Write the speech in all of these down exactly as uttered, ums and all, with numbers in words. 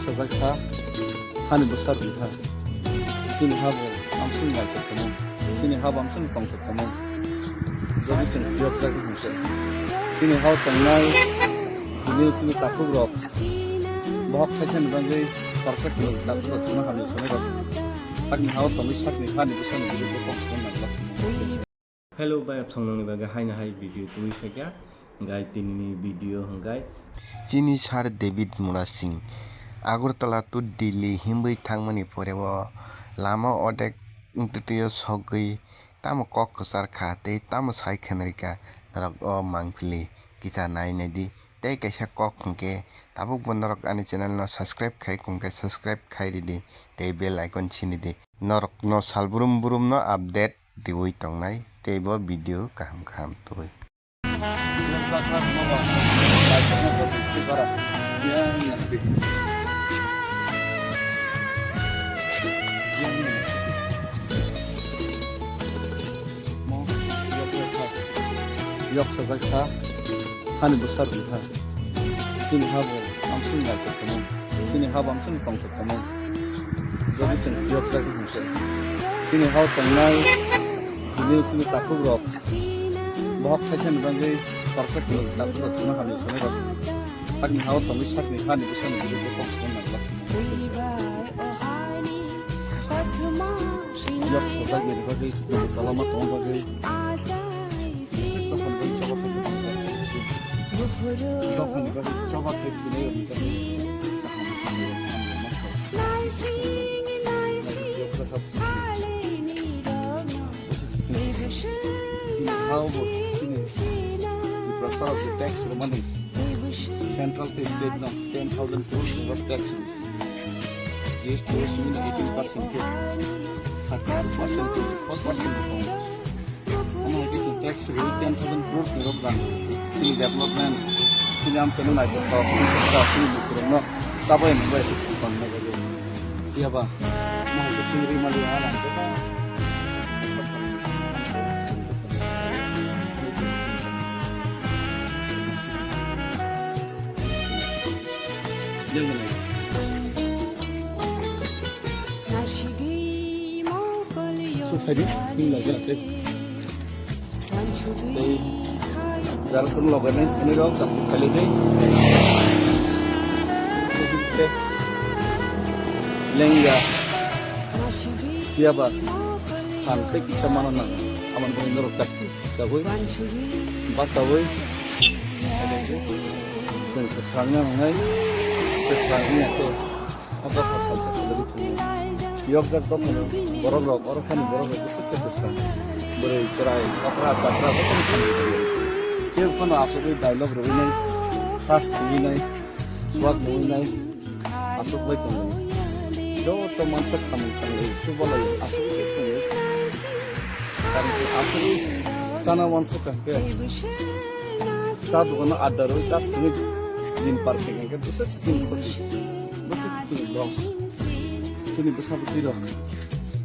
Sajak kha, hani bwsa rwkha. Chini ha bo amswk naithok tongo, chini ha bo amswk tongthok tongo. Joto chwng phiyok jagwi hwnse. Chini ha o tongnai, bini chini takhuk rok, bohok khaisa ni bagwi, khoroksa kwnwi takhuk rok, chini hamni sonai rok. Sakni ha o tongwi sakni hani bwsa ni bwrwi kok swkang nangla. Hello bai, apsong nongni bagwi haino hai video tubui phaikha. Gai tinini video hwnkhe chini Sir David Murasing Agartala to Delhi himwi thangmani poreo lama odek wngtwtwio sogwi tamo kok kwchar kha tei tamo sai khwnarikha norok o mangpili kisa nai naidi. Tei kaisa kok hwnkhe tabukbo norok ani channel no subscribe khai kongkhe subscribe khai ridi tei bell icon sinidi. Norokno sal brum brumno update riwi tongnai tei bo video kaham kaham tubui. Yok sajak kha, hani bwsa rwkha. Chini ha bo amswk naithok tongo, chini ha bo amswk tongthok tongo. Joto chwng phiyok jagwi hwnse. Chini ha o tongnai, bini chini takhuk rok, bohok khaisa ni bagwi khoroksa kwnwi takhuk rok chini hamni sonai rok. Sakni ha o tongwi sakni hani bwsa ni bwrwi kok swkang nangla. Yok sajak ni bagwi, tolama tongma bagwi. Dophani bagwi choba khe dophani bagwi choba khe thinai rwkha. How about chini Tripura sarok tax rwmani, central tei state no ten thousand crore tax rwmani. G S T rwmani eighteen percent khe thirty-two percent khe four percent rwmani. Omo hai khe chwng tax rwui ten thousand crore ni rok rang chini development, chini amchaino naithok kok, chini siksa, chini bukhurokno chabai manbai tongna bagwi. Phiya ba, omo hai khe chwng rwi mali ha nang khe. Su phaidi, nini lai jana tei. Tei jara sung logai nai, ani rok jam tu khailai dei. Lengya. Phiya ba, phan tei kisa mana nang. Amoni bagwi norok tak sagwi, basawi. Chwng kwsang ya wngnai, kwsang ya to. Obo kha kha kha kha kha. Yokjak dophano borok rok, oro thani borok rok bwswk se bwswk. Bwrwi, chwrai, okra, chakra, jotono thani thani. Tei phano asugwi dialogue rwinai, khas twiwinai, swak nunginai, asuk bai tongo. Joto mansa khamung thanglai, chubalai, asugwi tongo. Asugwi chana wansuk kha khe. Cha dogano adda rwi, cha simi din par khe khe bwswk simi khoti. Bwswk chini loss, chini bwsa bwtwi rok.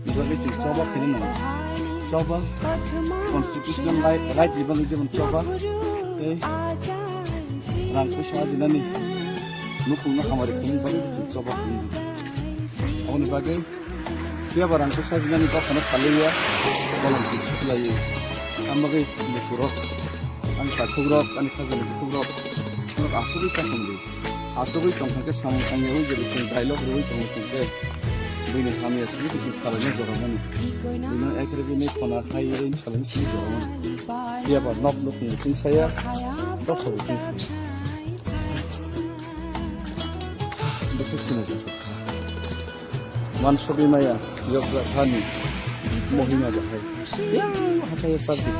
Ni bagwi chwng choba khaina nango. Choba, constitutional right, right ni bagwi jemon choba tei rang puisa ajinani nukhungno hamari khaina bagwi chwng choba khaina nango. Aboni bagwi phiya ba rang puisa ajinani dophano salaiya bolong chwng suklaiwi. Ang bagwi bukhurok, ani takhuk rok, ani khajani bukhuk rok, norok asugwi kasong di. Asugwi tongthang khe samung tangyawi je bising dialogue rwui tongwi tongkhe buini hamya simi bising salaina joramani. Buino ekre bini khona hai rin salaina simi joramani. Phiya ba nok nukhung bising saya dopha bising saya. Bwswk sinai jasuk kha. Mansugwi maya yokjak hani mohina jahai. Yang hathai sardi.